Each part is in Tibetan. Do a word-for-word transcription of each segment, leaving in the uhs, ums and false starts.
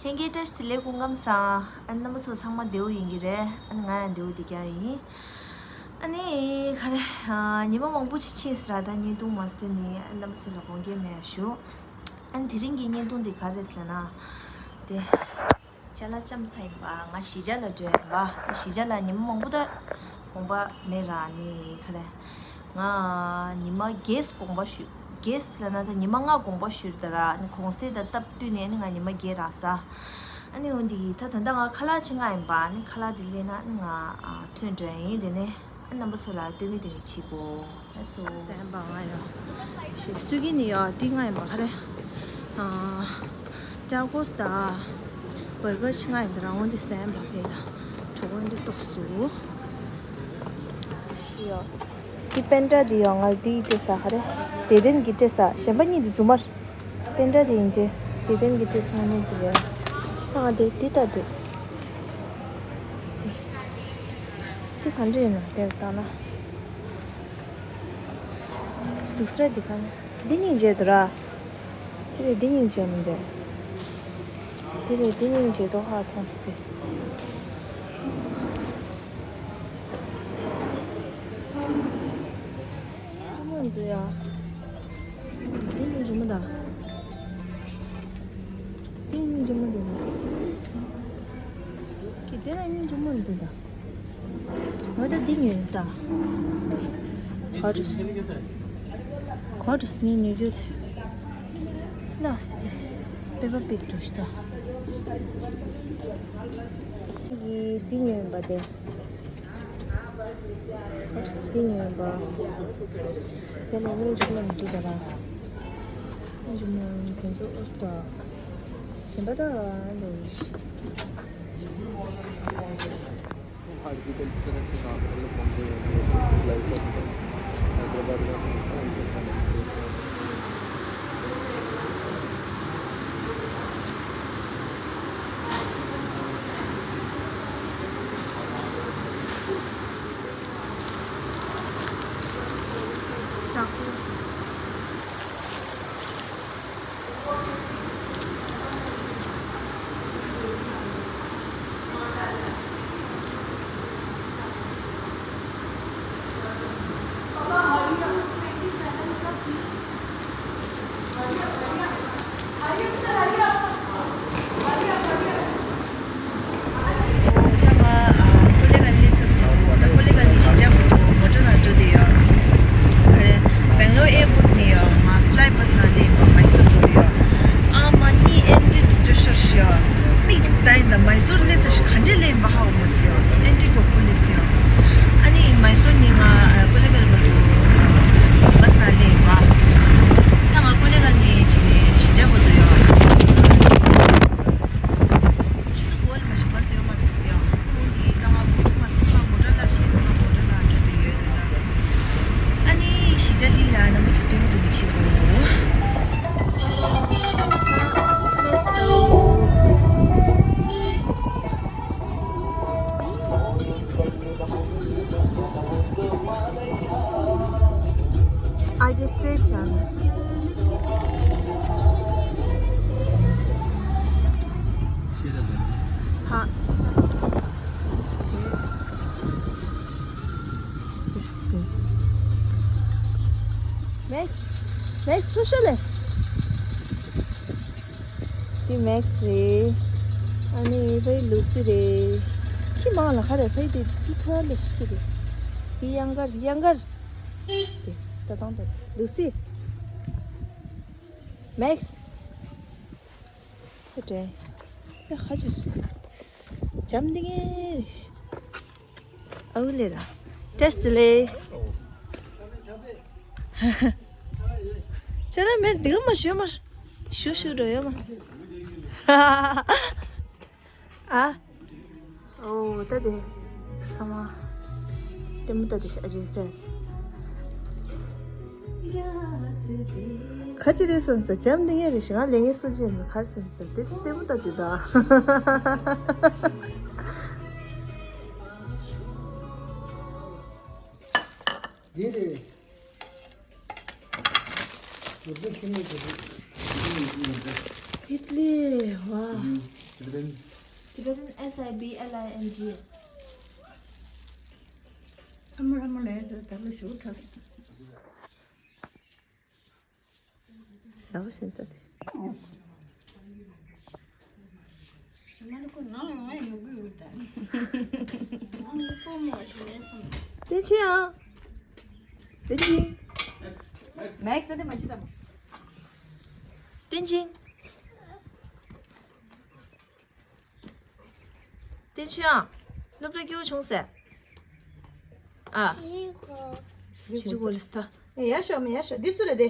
ལྷན་རྒྱས་བཀྲ་ཤིས་བདེ་ལེགས་སྐུ་ཁམས་བཟང་། ཨ་ནི་རྣམ་པ་ཚོ་ཚང་མ་བདེ་པོ་ཡིན་གྱི་རེད། ཨ་ནི་ང་ཡང་བདེ་པོ་བསྡད་ཀྱི་ཡིན། ཨ་ནི་ག་རེ། ཨ། ཉི་མ་མང་པོ་ཅིག་ཕྱིན་ཟེར་ར། ད་བརྙན་ཐུང་མ་བཟོས་ནས། ཨ། རྣམ་པ་ཚོ་ལ་དགོངས་འགལ་མེད་ཞུ། ཨ་ནི་དེ་རིང་གི་བརྙན་ཐུང་འདི་ག་རེ་རེད་ཟེར་ན། དེ། ཅ་ལག་བཅམས་ཚར་ཡིན་པ། ང་གཞིས་ཆགས་ལ་འགྲོ་ཡིན་པ། གཞིས་ཆགས་ལ་ཉི་མ་མང་པོ་ད་དགོངས་པ་མེད་ར། ནི་ག་རེ། ང་ཉི་མ་བརྒྱད་དགོངས་པ་ཞུས། བརྒྱད་ལབ་ན་ད་ཉི་མ་ལྔ་དགོངས་པ་ཞུས་ད་ར། ནི་གུང་སེང་དང་སྟབས་བསྟུན་ནས་ནི་ང་ཉི་མ་བརྒྱད་རག་ས། ཨ་ནི་འོ་འདི་ད་ད་ལྟ་ང་ཁ་ལག་ཕྱེ་གི་ཡིན་པ། ནི་ཁ་ལག་འདི་ལེན་ན་ནི་ང་ཐོན་འགྲོ་ཡིན། དེ་ནས་ཨ་རྣམ་པ་ཚོ་ལ་སྟོན་གི་སྟོན་གི་བྱེད་དགོས། ལགས་སོ། གཟན་པ་ང་ཡོད། ཞེས་སུ་གི་ནི་ཡོད། འདི་ང་ཡིན་པ། ག་རེ། ཨ། ཊ་ཀོ་སི་དང་བར་གར་ཕྱེ་གི་ཡིན་ད་ར། འོ་འདི་གཟན་པ་ཕེ་ད། གྲོགས་པོ་འདི་ཏོག་སུ། ཡོད། འདི་པན་ཏྲ་འདི་ཡོད། ང་འདི་སྤྲད་ས། ག་རེ། དེ་དན་གྱི་སྤྲད་ས། གཞན་པ་གཉིས་འདི་རྫུན་མ་རེད། པན་ཏྲ་དེ་ཡིན་ཅེ། དེ་དན་གྱི་སྤྲད་ས་ནི་དེ་རེད། ཨ། དེ་དེ་ལྟ་འདུག་དེ་དེ་ག་འདྲ་ཡིན་ན་དེར་ལྟ་ན། འདུག་སེ་ར། དེ་ག་ནི་འདི་སྙིང་རྗེ་འདུག་ར། དེ་ལས་འདི་སྙིང་རྗེ་མི་འདུག་དེ་ལས་འདི་སྙིང་རྗེ་འདུག་ཧ་མཐོང་སོང་སྟེ། སྙིང་རྗེ་མོ་འདུག་ཡ། འདི་སྙིང་རྗེ་མོ་ད། འདི་སྙིང་རྗེ་མོ་འདུག་ན། ཁྱེད་དེ་ལ་སྙིང་རྗེ་མོ་འདུག་ད། ང་ད་འདི་ཉོས་ད། ག་རེ། ག་རེ་ངས་ཉོ་རྒྱུ་དེ། ལགས་ཏེ། པེ་པ་པིག་འགྲོ་ཤི་ད། འདི་ཉོས་པ་དེ། འདི་ཉོས་པ། དེ་ལ་སྙིང་རྗེ་མོ་འདུག་ད་ར། སྙིང་རྗེ་མོ་དེ་ཚོ་ཨོ་ད། གཞན་པ་ད་འདུག་ཤི། Articles connection on the Bombay and Hyderabad. ཨོ་ད་ང་ཨ་ཀོ་ལི་གྷལ་སླེབས་ཚར་སོང་། ད་ཀོ་ལི་གྷལ་ནས་གཞིས་ཆགས་བར་དུ་མོ་ཊ་ནང་འགྲོ་དུས་ཡོད། ག་རེ། སྦེང་ལོར་ཨེར་པོརཊ་ནས་ཡོད། ང་ཕ་ལའི་བྷ་སི་ནང་སླེབས་ཡིན་པ། མའི་སོར་འགྲོ་དུས་ཡོད། ཨ་མ་གཉིས་ཨེན་ཊི་སྡུག་ཅག་ཤོར་ཤག་མིག་གཅིག་ལྟ་ཡིན་ད། མའི་སོར་སླེབས་ས་ཞིག་ག་འདྲས་སླེབས་ཡིན་པ་ཧ་གོ་མ་སོང་ཡོད། ཨེན་ཊི་མགྱོགས་པོ་སླེབས་སོང་ཡོད། ཨ་ནི་མའི་སོར་ནས་ང་ཀོ་ལི་གྷལ་བར་དུ་བྷ་སི་ནང་སླེབས་ཡིན་པ། ད་ང་ཀོ་ལི་གྷལ་ནས་ཕྱིན་ནས་གཞིས་ཆགས་བར་དུ་ཡོད། ཆུ་ཚོད་དགུ་པ་ལས་མ་གཏོགས་བྷ་སི་ཡོད་མ་རེད་ཟེར་ཡ། འོ་འདི་ད་ང་དགོས་འདུག་མ་ཟེར། ང་མོ་ཊ་གླ་བཞག་སྟེ་ང་མོ་ཊ་ནང་འགྲོ་འདོད་ཡོད་དེ་ད། ཨ་ནི་གཞིས་ཆགས་སླེབས་ར། རྣམ་པ་ཚོ་སྟོན་གྱི་འདུག་མི་བྱེད་གོ། I just straight jump. हाँ। Just go. Max, Max, social. དེ་མེག་སི་རེད། ཨ་ནི་ཕ་ཡི་ལུ་སི་རེད། ཁྱི་མང་ལ་ཁ་རེད། ཕ་ཡི་དེ་དེ་ཐ་ལ་ཤི་གི་རེད། དེ་ཡང་གར་ཡང་གར། དེ་ད་དང་དེ་ལུ་སི། མེག་སི། ཨེ་དྲན། ཨེ་ཁ་ཅིག་འཇམ་འདི་ངེ་རེད། ཨའུ་ལེ་ར། བཀྲ་ཤིས་བདེ་ལེགས། ཅ་ལག་མེར་འདི་ག་མ་ཞུ་མར། ཞུ་ཞུ་འགྲོ་ཡོད་མ། ཨ། ཨོ་ད་དེ། ཨ་མ། ལྟད་མོ་ལྟ་དེ་ཤ་ཅི་ཟེར་ཅི། ཁ་ཅི་རེད་སོང་ཟེར། འཇམ་འདི་ངེ་རེད་ཞིག་ང་ལས་ངན་སུ་ཅི་མི་ཁར་སོང་ཟེར། དེ་ལྟད་མོ་ལྟ་དེ་ད། འདི་རེད། ཨིཊ་ལི། ཝ། Tibetan S I B L I N G S. ཨ་མ་ཨ་མ་ལས་ད་ལ་ཞུ་ཐབས། ལགས་སོ་ད། ཏེ་ཆི་ཨ། ཏེ་ཆི། མེག་སི་ནི་མ་ཆི་དམ། ཏེ་ཆི། ཏེ་ཆི་ཨ། སློབ་གྲྭ་སྐྱིད་པོ་བྱུང་ཟེར། ཨ། ཞི་གོ། ཞི་གོ་ལི་སྟ། ཨེ་ཡ་ཤོ་མི་ཡ་ཤོ་འདི་སུ་རེད་དེ།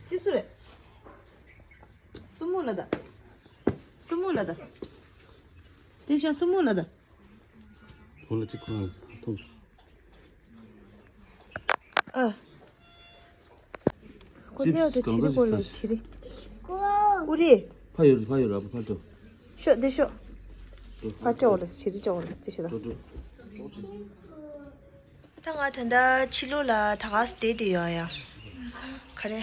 འདི་སུ་རེད། སུ་མུ་ལ་ད། སུ་མུ་ལ་ད། ཏེ་ཆི་ཨ་སུ་མུ་ལ་ད། ཐོ་ལ་ཅིག་ཁོ་ཐོ། ཨ། ཁོ་ནེ་ཨོ་ཏེ་ཅི་རི་གོ་ལོ་ཅི་རི། ཨུ་རི། ཕ་ཡོར་ཕ་ཡོར་ཨ་ཕ་ཏོ། ཤོ་དེ་ཤོ། ཕ་ཅོ་ལོ་ཅི་རི་ཅོ་ལོ་དེ་ཤོ་ད། ད་ང་ད་ལྟ་ཕྱི་ལོགས་ལ་ད་ག་སེ་བསྡད་དེ་ཡོད་ཡ། ག་རེ།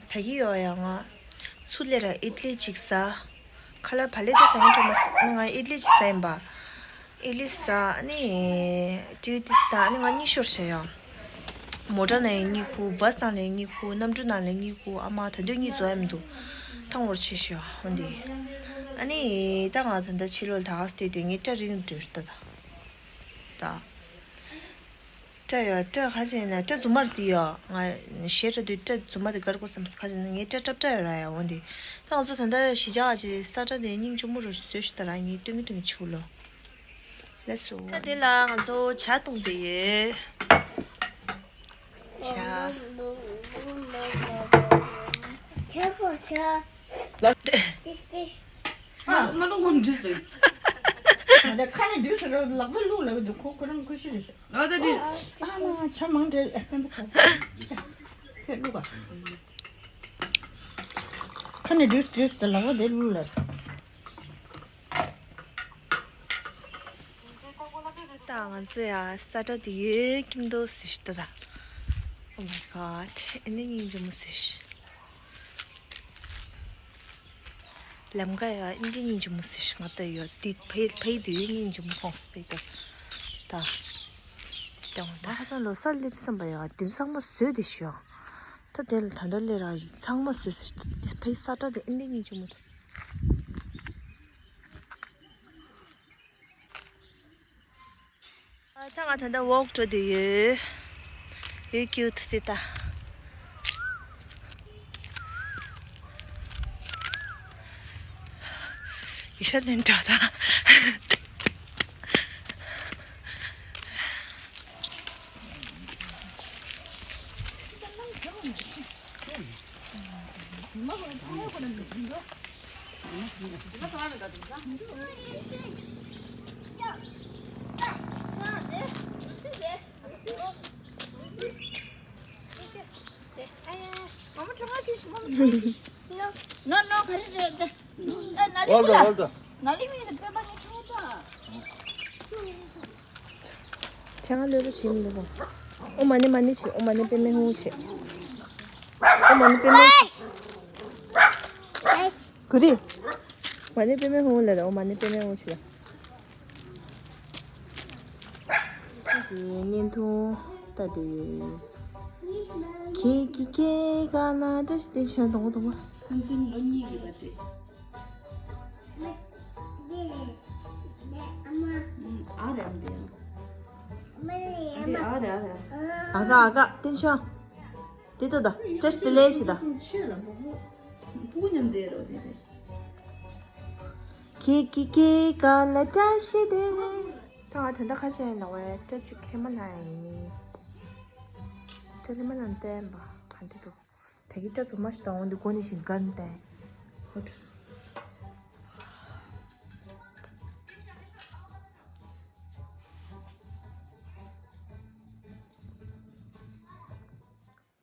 ད་གི་ཡོད་ཡ་ང་། ཚུར་ལས་ར་ཨིད་ལི་ཅིག་ཟ། ཁ་ལག་བག་ལེབ་ད་ཟ་ཡིན་འགྲོ་མ་ཟ་ནི་ང་ཨིད་ལི་ཅིག་ཟ་ཡིན་པ། ཨིད་ལི་ཟ་ནི། ཏིའུ་ཏི་ཟ་ནི་ང་གཉིད་ཤོར་བྱས་ཡ། མོ་ཊ་ནང་ཡང་གཉིད་ཁུག་བྷ་སི་ནང་ལ་ཡང་གཉིད་ཁུག་གནམ་གྲུ་ནང་ལ་ཡང་གཉིད་ཁུག་ཨ་མ་ད་དུང་གཉིད་རྫོགས་ཡ་མི་འདུག་ཐང་བོར་ཆེ་ཤོ་འོན་ཏེ། ཨ་ནི་ད་ང་ད་ལྟ་ཕྱི་ལོགས་ལ་ད་ག་སེ་བསྡད་དུས་ངས་སྐྲ་རིང་འགྲོ་ད་ད། ད། སྐྲ་ཡོད་སྐྲ་ག་ཅན་ན་སྐྲ་རྫུན་མར་དེ་ཡོད་ང་ཞེ་དྲག་དུས་སྐྲ་རྫུན་མ་དེ་དགར་དགོས་བསམ་ཁ་ཅན་ན་ངས་སྐྲ་སྲབ་སྲབ་ཡོད་ར་ཡ་འོན་ཏེ། ད་ང་ཚོ་ད་ལྟ་གཞིས་ཆགས་ཀྱི་ས་ཁྲ་དེ་སྙིང་རྗེ་མོ་རུ་བཟོས་ཤི་ད་ར་ངས་སྟོན་གི་སྟོན་གི་ཆུ་ལོ། ལགས་སོ། ད་དེ་ལ་ང་ཚོ་ཇ་བཏུང་དེ་ཡོད། ཇ། ཇ་པོ་ཇ། ལ། ཏིས་ཏིས། ཨ་ང་ལོ་ངོ་འདྲིས་ཏེ། ང་ད་ཁ་ནས་འདྲིས་སུ་ལག་པ་བླུག་ལ་འདུག་ཁོ་ཁོ་རང་ཁུ་ཤི་རེད་ཤག་ཨ་ད་དེ། ཨ་མ་ཇ་མང་དྲགས་ཨ་ཁན་པོ་ཁ། ཁྱོད་བླུག་ག་ཁ་ནས་འདྲིས་འདྲིས་ཏེ་ལག་པ་དེ་བླུག་ལ། ད་ང་ཚོ་ཡ་ས་ཁྲ་དེ་ཡོད་ཀྱིན་འདུག་ཟེར་ཤི་ད་ད། Oh my god ཨེ་ནི་སྙིང་རྗེ་མོ་ཟེར་ཤི། ལམ་ཀ་ཡ་ཨེ་འདི་སྙིང་རྗེ་མོ་ཟེར་ཤི་ང་ད་ཡོད་དེ་ཕའི་ཕའི་དེ་ཡོད་སྙིང་རྗེ་མོ་ཁོང་སི་པའི་ད་ད། ད་ང་ད་ཧ་སང་ལོ་སར་ལེབ་བསམ་པ་ཡ་དེ་ཚང་མ་བཟོས་དེ་ཤི་ཡ། ད་དེ་ལ་ད་ད་ལེ་ར་ཡིན་ཚང་མ་བཟོས་ཟེར་ཤི་ད་དེ་ཕའི་ས་ཁྲ་དེ་ཨེ་འདི་སྙིང་རྗེ་མོ་ད། ཨ་ད་ང་ད་ལྟ་ཝོག་འགྲོ་དུས་ཡོད། ཡོད་ཀྱི་ཡོད་དུ་སྲིད་ད། ཡི་ཤ་ནན་འགྲོ་ད། No, no, ག་རེ་རེད་དེ། ཨ་ན་ལི་Hold on, ལ། Hold on. ན་ལི་མི་དེ་པེ་མ་ནི་ཁྱོད་ད། ཆང་ལོས་ལོས་བྱེད་མི་འདུག་གོ། ཨོ་མ་ཎི་མ་ཎི་བྱེད། ཨོ་མ་ཎི་པདྨེ་ཧཱུྃ་བྱེད། ཨོ་མ་ཎི་པདྨེ། གུ་རི། མ་ཎི་པདྨེ་ཧཱུྃ་ལ་ཨོ་མ་ཎི་པདྨེ་ཧཱུྃ་བྱེད་ལ། དེ་བརྙན་ཐུང་ལྟ་དེ་ཡོད། ཁྱེད་ཀྱི་སྐྱེས་སྐར་ལ་བཀྲ་ཤིས་བདེ་ལེགས་དང་པོ་དང་པོ། ཕན་ཚུན་ལོ་གཉིས་ཀྱི་བར་ཐད། ཨ་རེ་ཨ་མ་དེ་ཡང་། འདི་ཨ་རེ་ཨ་རེ། ཨ་ག་ཨ་ག་བསྟན་ཆོས། དེ་ལྟ་ད་བཀྲ་ཤིས་བདེ་ལེགས་ཞེས་ད། ཆོས་ལ་སྤུ་གུ། སྤུ་གུ་མཉམ་བསྡད་རོགས་དེ་རེད། ཁྱེད་ཀྱི་སྐྱེས་སྐར་ལ་བཀྲ་ཤིས་བདེ་ལེགས། ད་ང་ད་ལྟ་ཁ་ཆེ་ཡིན་ལ་བས་སྐྲ་ཅིག་ཁེ་མ་ན་ཡིན། སྐྲ་ལི་མ་ན་བསྟན་པ་ག་འདྲ་འདུག་ད་གི་སྐྲ་རྫུན་མ་ཞིག་དང་འོང་དུས་སྒོ་ནས་བཞིན་དགར་ནས་བསྟན། ཧོ་ཀྲུས།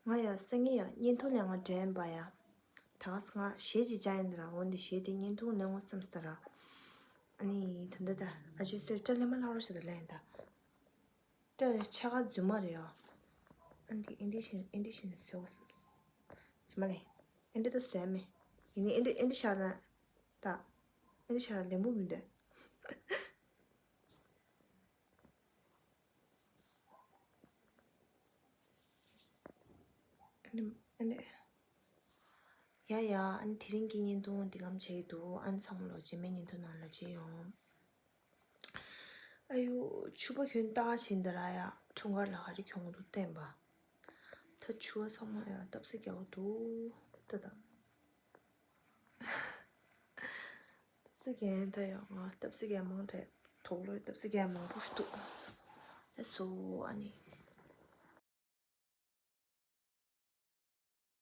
ང་ཡང་སང་ཉིན་ཡང་བརྙན་ཐུང་ལེན་ང་འདྲེན་པ་ཡ། ད་ག་ས་ང་གཞས་ཅིག་བཅའ་ཡིན་ད་ར་འོན་ཏེ་གཞས་དེ་བརྙན་ཐུང་ལེན་ངོ་བསམ་སྟ་ར། ཨ་ནི་ད་ལྟ་ད་ཨ་ཇོ་སེར་སྐྲ་ལེ་མ་ལྷག་རོ་ཞིག་ད་ལེན་ད། སྐྲ་ཆ་ག་རྫུན་མ་རེད་ཡ། ཨ་འདི་ཨེ་འདི་བཞིན་ཨེ་འདི་བཞིན་བཟོ་བསམ། རྫུན་མ་ལེ། ཨེ་འདི་ད་བཟོས་མེད། ཡིན་ནི་ཨེ་འདི་ཨེ་འདི་ཤར་ན་ད། ཨ་ནི་ཤ་ལ་ལེན་པོ་མི་འདུག་ཨ་ནི་ཨ་ནི། ཡ་ཡ། ཨ་ནི་དེ་རིང་གི་བརྙན་ཐུང་འདི་གམ་བྱས་འདུག་ཨ་ནི་ཚང་མ་ལོ་རྗེས་མའི་བརྙན་ཐུང་ནང་ལ་མཇལ་ཡོང་། ཨ་ཡུ། ཕྱུ་པ་གྱོན་ལྟ་བྱེད་འདི་ར་ཡ། འཁྲུངས་སྐར་ལ་ག་རེ་གྱོན་གྱི་འདུག་བསྟན་པ། ད་ཕྱུ་པ་ཚང་མ་ཡ་སྟབས་ཟེ་རྒྱག་གི་འདུག་ད་ད། སྟབས་ཟེ་རྒྱག་ད་ཡ། ང་སྟབས་ཟེ་རྒྱག་མང་དྲགས། དོག་ལོས་སྟབས་ཟེ་རྒྱག་མང་པོ་ཞིག་འདུག་ཨེ་སོ། ཨ་ནི་